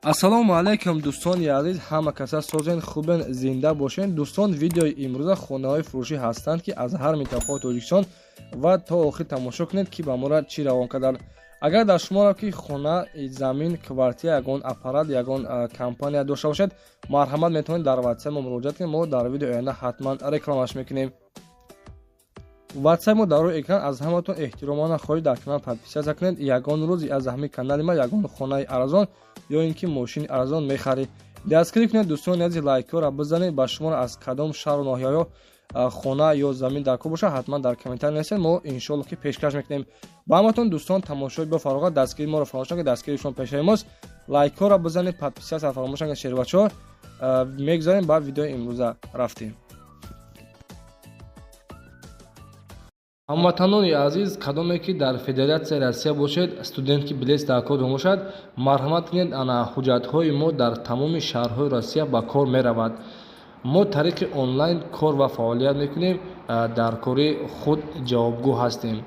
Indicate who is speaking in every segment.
Speaker 1: Ассалому алайкум, дӯстони азиз, ҳама каса созен, хубен, зинда бошен. Дӯстон, видеои имрӯза хонаҳои фурӯшӣ ҳастанд, ки аз ҳар минтақаи Тоҷикистон, ва то охир тамошо кунед, ки ба моро чӣ равон карданд. Агар дар шуморо ки хона, замин, квартира, ягон аппарат, ягон компания дошта бошед, марҳамат, метавонед дар ватсап мо муроҷиат кунед. Мо дар видеои оянда ҳатман рекламаш мекунем. Ватсап мо дар рӯи экран. Аз ҳаматон эҳтиромона хоҳиш, дар канал подписаться кунед. Ягон рӯзи аз ҳамин канали ма ягон хонаи арзон ё ин ки мошини арзон мехаред. Дастгирӣ кунед, дӯстони азиз, лайкҳоро бизанед. Ба шуморо аз кадом шаҳру ноҳияҳо хона ё замин дар кор бошад, ҳатман дар комментарий нависед, мо иншоалло ки пешкаш мекунем ба ҳаматон. Дӯстон, тамошои бо фароғат, дастгирии моро фаромӯш накунед, дастгирии шумо пешаи мост. Лайкҳоро бизанед, подписаться фаромӯш накунед. Шербачаҳо, мегузарем ба видеои имрӯза, рафтем. Ҳамватанони азиз, кадоме ки дар Федератсияи Россия бошед, студентский билет дар кор бошад, марҳамат кунед. Ана ҳуҷҷатҳои мо дар тамоми шаҳрҳои Россия ба кор меравад. Мо тариқи онлайн кор ва фаъолият мекунем, дар кори худ ҷавобгӯ ҳастем.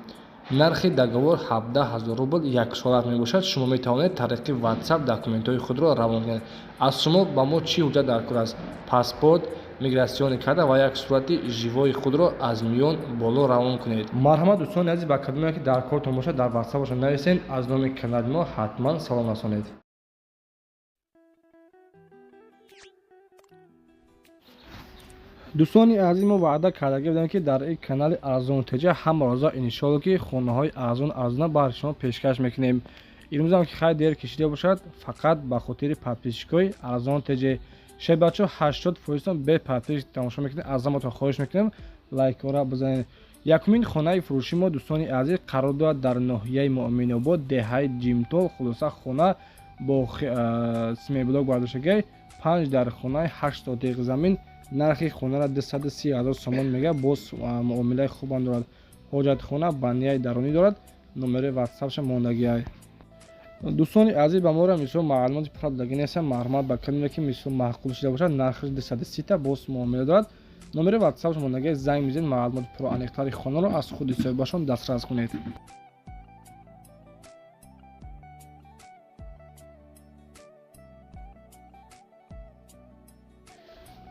Speaker 1: Нархи договор 17 000 рубл яксола мебошад. Шумо метавонед тариқи Ватсап документҳои худро равон кунед. Аз шумо ба мо чӣ ҳуҷҷат дар кор аст? Паспорт, миграционный карта ва як сурати живои худро аз миён боло равон кунед. Марҳамат, дӯстони азиз, ба кадоме ки дар кортон бошад, дар ватсап бошад, нависед. Аз номи канали мо ҳатман салом расонед. Дӯстони азиз, мо ваъда кардагӣ будем, ки дар ин канали Арзон Теҷа ҳама роза иншоалло ки хонаҳои арзон арзона баҳри шумо пешкаш мекунем. Имрӯзам ки хай дер кишида бошад, фақат ба хотири подписчикои Арзон Теҷе. Шербачо, 80 фоизтон бе подписчик тамошо мекунед. Аз ҳаматон хоҳиш мекунем, лайкҳоро бизанед. Якумин хонаи фурӯши мо, дӯстони азиз, қарор дорад дар ноҳияи Муъминобод, деҳаи Ҷимтол. Хулоса, хона бо цементблок бардоштагиай, панҷ дар хонаи, 8 сотиқ замин. Нархи хонаро 230 000 сомон мега, боз муомилаи хубам дорад. Ҳоҷатхона баняи дарунӣ дорад. Номери ватсапша мондагиай. Дӯстони азиз, ба моро мисол маълумоти пурра додагӣ нестам. Марҳамат, ба кадоме ки мисол маъқул шуда бошад, нархаш 230-та, боз муомила дорад. Номери ватсапш мондагиай, занг мезанед, маълумоти пурра аниқтари хонаро аз худи соҳибашон дастрас кунед.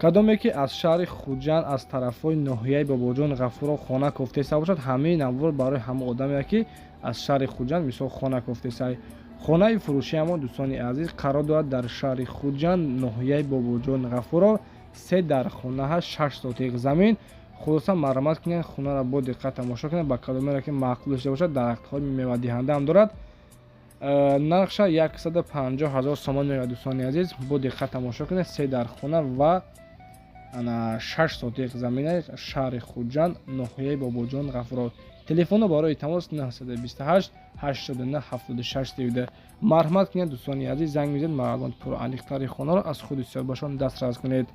Speaker 1: Кадоме ки аз шаҳри Хуҷанд, аз тарафҳои ноҳияи Бобоҷон Ғафуров хона кофтеста бошад, ҳамаи навор барои ҳама одаме ки аз шаҳри Хуҷанд мисол хона кофтеста. Хонаи фурӯшиамон, дӯстони азиз, қарор дорад дар шаҳри Хуҷанд, ноҳияи Бобоҷон Ғафуров, се дар хонаҳа, 6 сотиқ замин. Хулоса, марҳамат кунед, хонаро бо диққат тамошо кунед. Ба кадомеро ки маъқул дошта бошад, дарахтҳои мевадиҳанда ҳам дорад. Нархша 150 000 сомон меояд. Дӯстони азиз, бо диққат тамошо кунед, се дар хона ва ана 6 сотиқ замина, шаҳри Хуҷанд, ноҳияи Бобоҷон Ғафуров. Телефоно барои тамос 928 89 76 32. Марҳамат кунед, дӯстони азиз, занг мезанед, маълумоти пурра аниқтари хонаро аз худи соҳибашон дастрас кунед.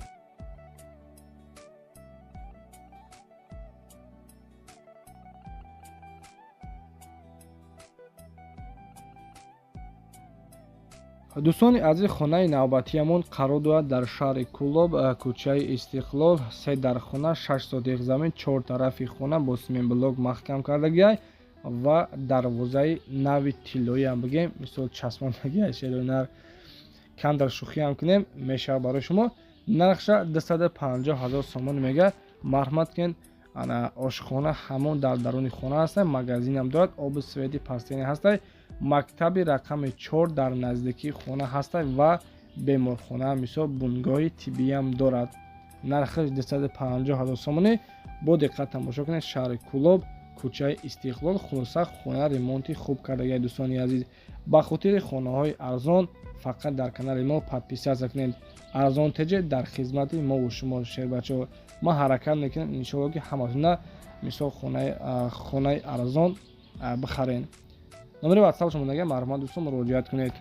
Speaker 1: Дӯстони азиз, хонаи навбатиамон қарор дорад дар шаҳри Кӯлоб, кӯчаи Истиқлол, се дар хона, 6 сотиқ замин, чор тарафи хона бо цементблок маҳкам кардагиай ва дарвозаи нави тиллоиам бигем, мисол часпондагиай. Шеронар камтар шӯхиам кунем, мешавад барои шумо. Нархша 250 000 сомон мега. Марҳамат кунед. Ана ошхона ҳамон дар даруни хона ҳаста, магазинам дорад, оби свети постоянный ҳастай, мактаби рақами 4 дар наздикии хона ҳастай ва беморхона, мисол бунгоҳи тиббиям дорад. Нархаш 250 000 сомонӣ. Бо диққат тамошо кунед, шаҳри Кӯлоб, кӯчаи Истиқлол. Хулоса, хона ремонти хуб кардагиай. Дӯстони азиз, ба хотири хонаҳои арзон фақат дар канали мо подписаться кунед. Арзон Теҷе дар хизмати мову шумо. Шербачаҳо, ман ҳаракат мекунам, иншоалло ки ҳаматона мисол хонаи арзон бихарен. Номери ватсап шумо нага, марҳамат, дӯстон, муроҷиат кунед.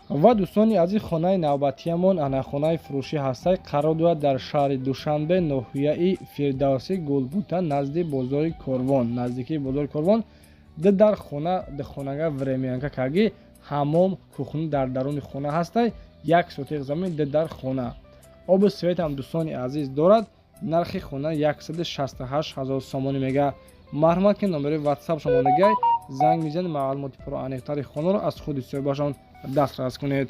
Speaker 1: Ва дӯстони азиз, хонаи навбатиямон ана хонаи фурӯшӣ ҳастай, қарор дорад дар шаҳри Душанбе, ноҳияи Фирдавсӣ, Гулбута, назди бозори Корвон, наздикии бозори Корвон. Ду дар хона, хонага времянка карги, ҳамом, кухня дар даруни хона ҳастай, 1 сотиқ замин, ду дар хона, обу светам, дӯстони азиз, дорад. Нархи хона 168 ҳазор сомонӣ мега. Марҳамат ки номери ватсап шумо негай, занг мизанед, маълумоти пурра-аниқтари хонаро аз худи соҳибашон дастрас кунед.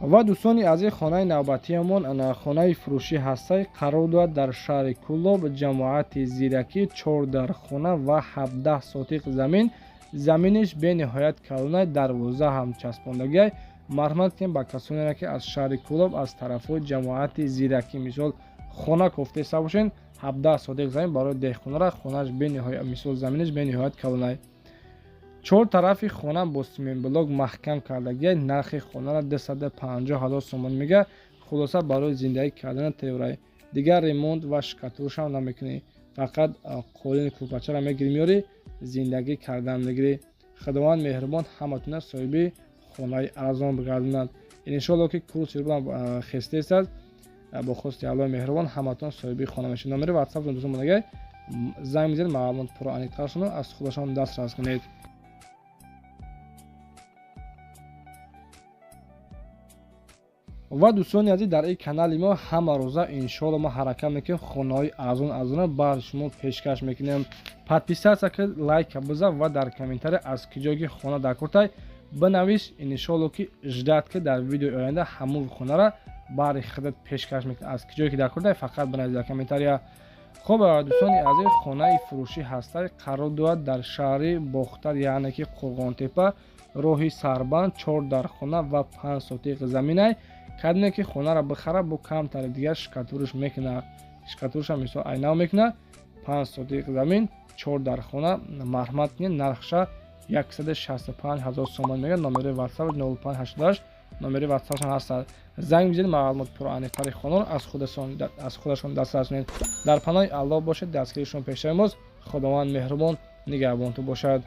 Speaker 1: Ва дӯстони азиз, хонаи навбатиамон хонаи фурӯшӣ ҳастай, қарор дорад дар шаҳри Кӯлоб, ҷамоати Зиракӣ, 4 дар хона ва 17 сотиқ замин. Заминиш бениҳоят калонай, дарвоза ҳам часпондагиай. Марҳамат кунем ба касоне ки аз шаҳри Кӯлоб, аз тарафҳои ҷамоати Зиракӣ мисол хона кофтеста бошен, 17 сотиқ замин барои деҳқонара, хонааш бениҳоят мисол заминиш бениҳоят калонай. 4 тарафи хона бо симентблок маҳкам кардагиай. Нархи хонара 250 ҳазор сомон мега. Хулоса барои зиндагӣ кардана теврай. Дигар ремонт ва шикатурушам намекунӣ, фақат қолини кӯрпачаро мегирӣ, меёрӣ, зиндагӣ кардан мегирӣ. Худованд меҳрубон ҳаматона соҳиби хонаи арзон бигардонад. Иншоалло ки курси рублам хестест, бо хости Аллоҳи меҳрубон ҳаматон соҳиби хона мешавед. Номери ватсаптон дӯстон монагай, занг мизанед, маълумот пурра-аниқтаршуно аз худашон дастрас кунед. Ва дӯстони азиз, дар ин канали мо ҳама рӯза иншоалло мо ҳаракат мекунем, хонаҳои арзон арзона баъд шумо пешкаш мекунем. Подписаться кунед, лайка бизан ва дар комментария аз куҷое ки хона дар куртай бинавис. Иншоалло ки ждать ки дар видеои оянда ҳамон хонара баъди худат пешкаш мекунем. Аз куҷое ки дар куртай фақат бинавис дар комментария. Хуб дӯстони азиз, хонаи фурӯшӣ ҳастай, қарор дорад дар шаҳри Бохтар, яъне ки Қурғонтепа, роҳи Сарбанд, 4 дар хона ва 5 сотиқ заминай. Кадме ки хонара бихара, бо камтари дигар шикатуруш мекуна, шикатурушам мисол айнав мекуна. 5 сотиқ замин, 4 дар хона, марҳамат кунед. Нархша 165 ҳазор сомон мега. Номери ватсап 0588 номери ватсапшон ҳастад. Занг бизанед, маълумот пурра-аниқтари хонаро аз худашон дастрас кунед. Дар паноҳи Аллоҳ бошед, дастгиришон пешаи мост. Худованд меҳрубон нигаҳбонтон бошад.